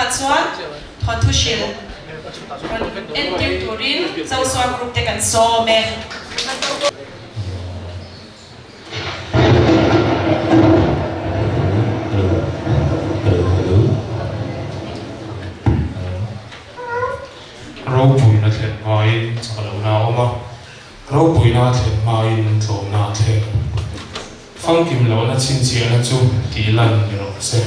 Tunah chuan thawnthu hril rawn entir turin Zosua Group te kan sawm e. Ropuina thlen hmain chak lohna a awm a, ropuina a thlen hmain tlawmna a thleng. Famkim lohna chhinchhiahna chu tih lan ni rawh se.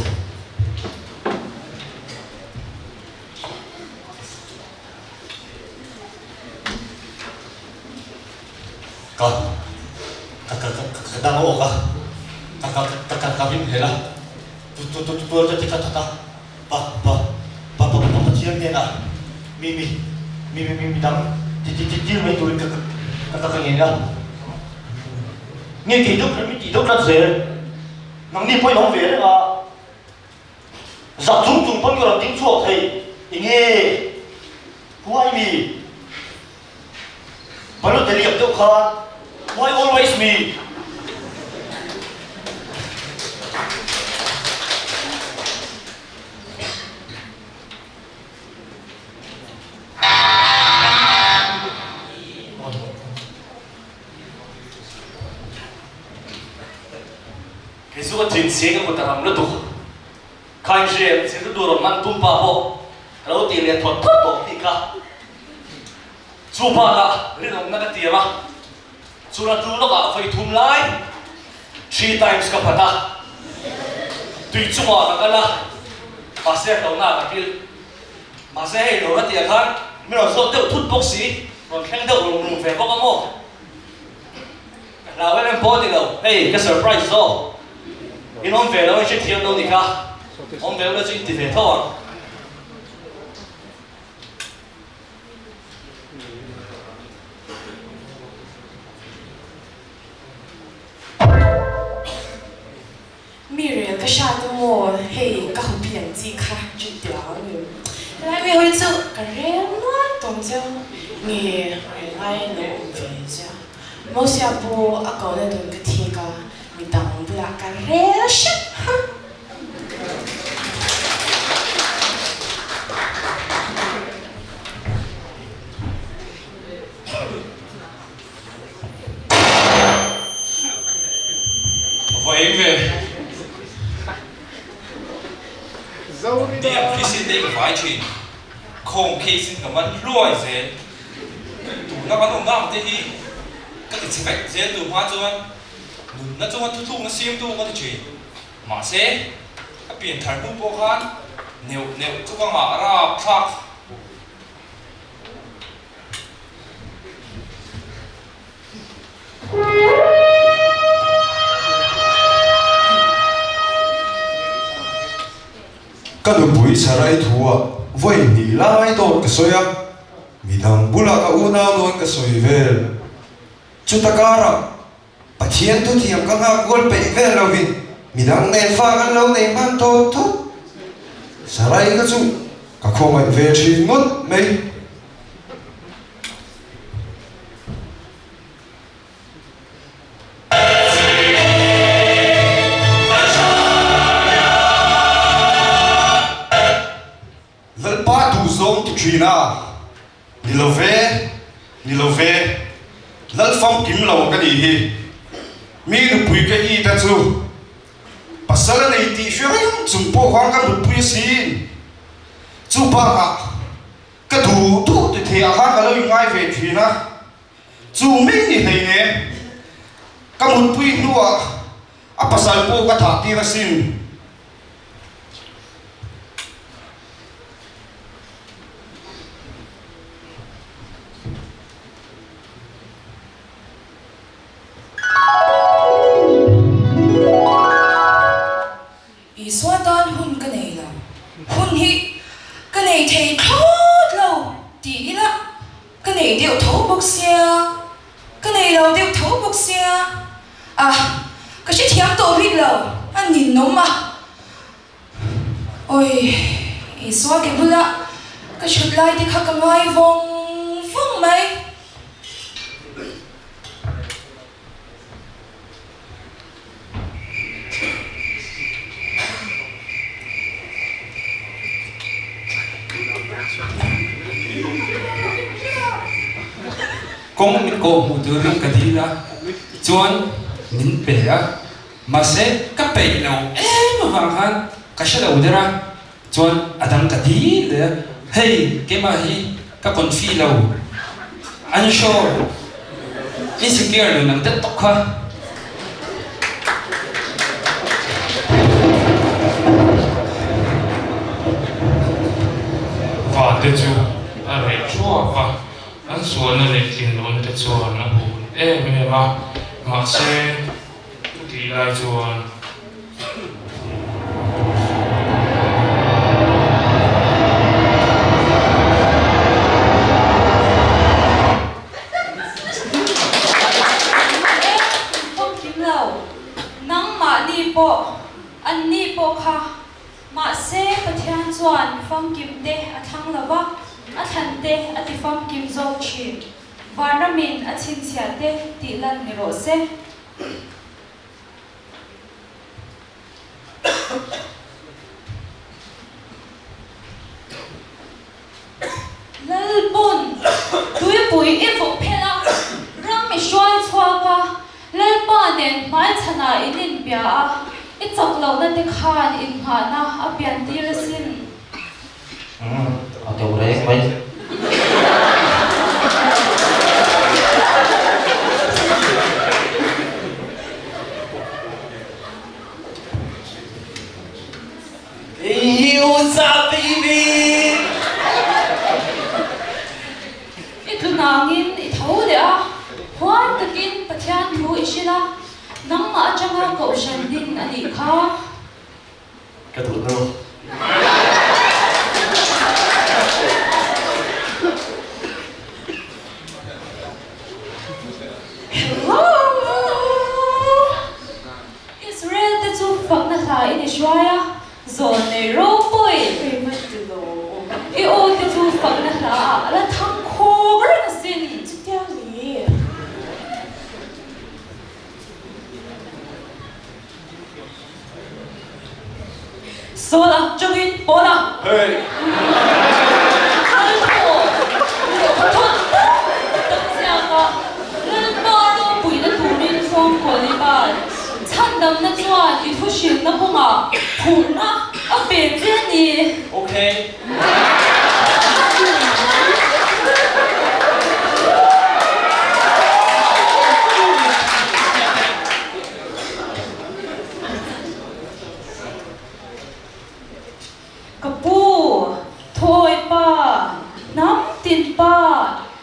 Ka ka ka ka ka dang awk a, ka ka ka ka ka ring hlel a, tu tu tu tual te ka that a, pa pa pa pa pa Pathian hnenah mi mi mi mi mi midang ti ti ti tir mai turin ka ka ka ka ngen a, nge kei deuh kher min tih deuh tlat zel, nangni pawh in awm ve reng a. Zak chung chung pawn ka rawn ding chhuak thei, enge why me? Balotelli ang deuh khan why always me? Kei chu ka thin chhing a kut a ram lutuk. Kha in hria em? Thil tur rawn man tum pa pawh ka lo tih leh thawt thawt tawh tih kha. Chu bakah rinawmna ka tiam a, chuna tu lawkah vawi thum lai three times ka phat a, tui chungah ka kal a, mahse a hlauhna ah ka kil. Mahse hei lo la tih ah khan min rawn zawt deuh thut bawk si, rawn thleng deuh rum rum ve bawk a maw? Ka hlau em em pawh a ni lo, hei ka surprise zawk. In awm ve lo in hrethiam lo ni kha, awm ve ula chu in ti ve tho ang. Mi rel ka hriat a maw, hei ka hobby ang chi kha chu tiang a ni. Helai mi hawi chu ka rel nual tawng chiang nge rel ngai lo awm ve chiang. Mosia pawh a kohna dun ka thik a, mi dang bulah ka rel hrep ha. Va eng ve. Tiang khi te ka vai thin. Khawng case in ka man hluai zel. Tuna kan awmna ang te hi ka ti chhe vek zel tur hma chuan nunna chunga thuthlukna siamtu ka ti thin. Mahse, ka pian thar hnu pawh khan neuh neuh chu ka ngah rapthlak. Ka nupui Sarai thuah vawi hnih lai dawt ka sawi a, midang bulah ka unau dawn ka sawi vel. Chuta karah Pathian thuthiam ka nghak kual peih vel lovin midang nen fa kan lo nei hman thawt thawt. Sarai kha chu ka khawngaih ve thin ngawt mai. Lalpa duhzawng ti thin a, ni lo ve, ni lo ve, Lal famkim lo ka nih hi. Mi nupui ka it a chu pasal a nei tih hre reng chung pawh khan ka mutpui asin. Chu bakah ka duh duh ti thei ah khan ka lo inngai ve thin a, chu mai ni hleinem ka mutpui hnuah a pasal pawh ka thah tir asin. Isua tan hun ka nei lo, hun hi ka nei thei thlawt lo ti ila ka nei deuh tho bawk sia, ka nei lo deuh tho bawk sia, a ka hrethiam tawh bik lo, a ninawm a. Awi, Isua ke bula ka chhut lai te kha ka ngai vawng vawng mai. Kawng min kawh hmuh turin ka dil a, chuan min pe a, mahse ka peih lo em avang khan ka hre lo der a, chuan a dang ka dil leh a, hei keimah hi ka confi lo, unsure, insecure nun ang deuh tawp kha. Vate chu a reh thuak a, an sualna leh tlinlohna te chuan a hul em em a, mahse chutih lai chuan. E, famkim lo, nangmahni pawh, anni pawh kha. Mahse, Pathian chuan famkimte a thlang lo va, a thlante a ti famkim zawk thin. Vanramin a chhinchhiahte tih lan ni rawh se. Lalpawn tuipui i vawk phelh a, ram i hruai chhuak a, Lalpa nen hmaichhanah in inbia a, i chak lohna te khan innghahna a pian tir asin. Umm, a to reng mai. Hey, what's up baby? I tlunangin i tho leh a, huai takin Pathian thu i hrilh a, nangmah atanga kohhran din a nih kha. Ka duh lo. Hello! Israel te chu fakna hla in i hruai a, zawn nei ropui. Hei ti lo. I aw te chu fakna hla ah a la thang khawk reng asin. Chutia mi? Sawl a, chawngin pawl a. Hei! Kal pawh lehkha thawn tak tak ziak a, Lalpa ropuina turin fawmkawl i ban. Chhandamna chuan i thu hrilhna kawngah phurhna a pe che a ni. Okay. Ka pu, thawi pa, hnam tin pa,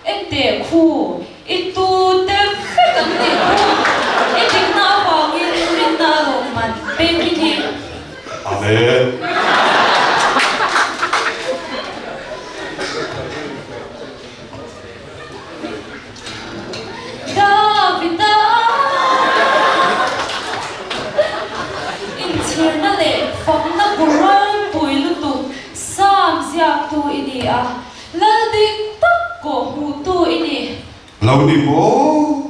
enteh khu, i tu te vek ang tih khu, i dikna avangin rinna a lawm man pek i ni. Amen. Davida inchhirna leh fakna bu ropui lutuk Psalm ziaktu i ni a, Lal dik tak kawh hmuhtu i ni. Lo ni maw?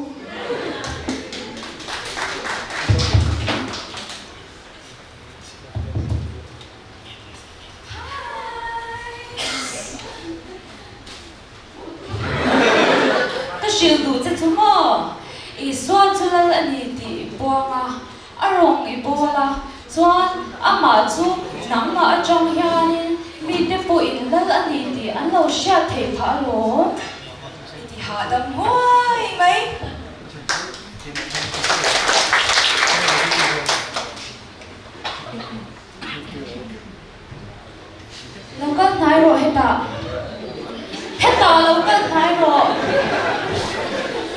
Ka hrilh duh che chu maw? Isua chu lal a ni tih i puang a, a rawng i bawl a, chuan amah chu nangmah atang hianin mite pawhin lal a ni tih an lo hriat theih phah alawm. I ti hahdam huai mai. Lo kal hnai rawh hetah. Hetah lo kal hnai rawh.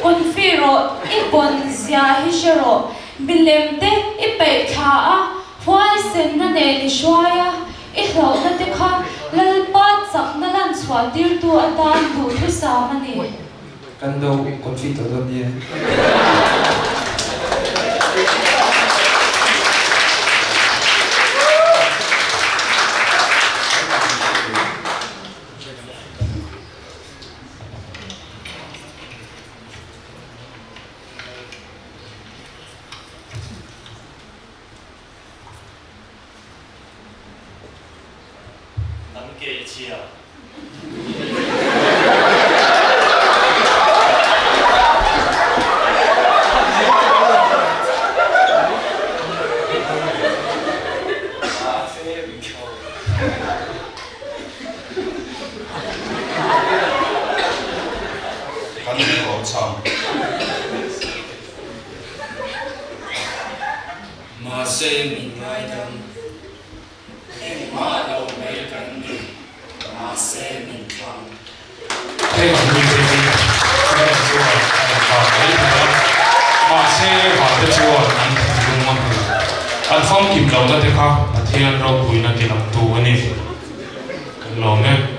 Confi rawh, i pawn zia hi hre rawh. Milem te i peih thla a, huaisenna nen i hruai a, i hlauhna te kha Lalpa chakna lan chhuah tirtu atan duhthusam a ni. Kan lo confi tawh dawn nia. Kan keh chhia. Kan inruahchham. Mahse min ngaidam. Engmah lo mai kan ni, mahse min thlang. Heng ang mi te hi Pathian chuan a en ta mai thei a, mahse vante chuan an thinlung a hmu. An famkim lohna te kha Pathian ropuina tilangtu a ni. Kan lawm e.